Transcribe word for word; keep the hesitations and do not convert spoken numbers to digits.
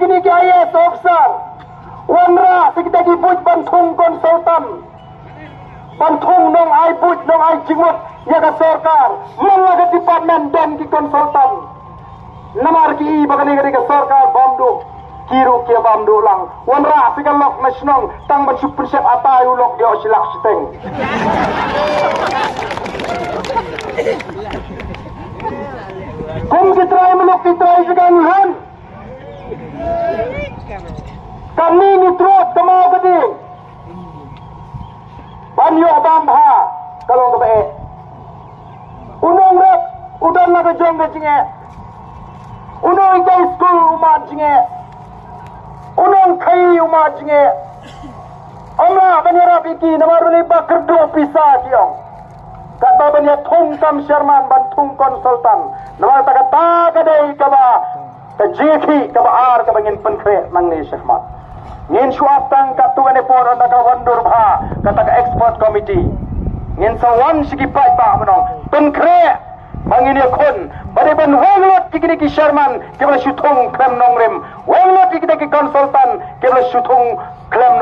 Kine ki I A S officer, wanrah sa kita ki buit ban thung consultant, ban thung nong ai buit nong ai jingmut ïa ka sorkar man la ka department don ki consultant. Namar ki i ba kane ka dei ka sorkar bam duh, ki ruh ki bam duh lang. Wanrah sa ka lok na shnong tang ban shu pynshep atai u lok ïoh shi lak shi teng. Kum ki trai muluk ki trai jingkang han. Kane ngi trot kama ka ding ban ïoh bam bha ka long kaba eh. U nongrep u don la ka jong ka jingeh. U nonghikai skul u mad jingeh. U nongkhaii u mad jingeh. Ym lah ban ïarap ïa ki namar balei ba kyrduh pisa ki ong. Katba ban ïa thung kam sherman ban thung consultant namar kata kata ka dei kaba ka jingkhih kaba ar kaba ngin pynkhreh nangne shakhmat. Ngin shu ap tang katto katne por ynda ka wan dur bha kata ka expert committee. Ngin sa wan sha ki paidbah ban ong pynkhreh ba ngin ïakhun ba dei ban weng lut ïa kine ki sherman kiba la shu thung khlem nongrim, weng lut ïa kine ki consultant kiba la shu thung khlem nong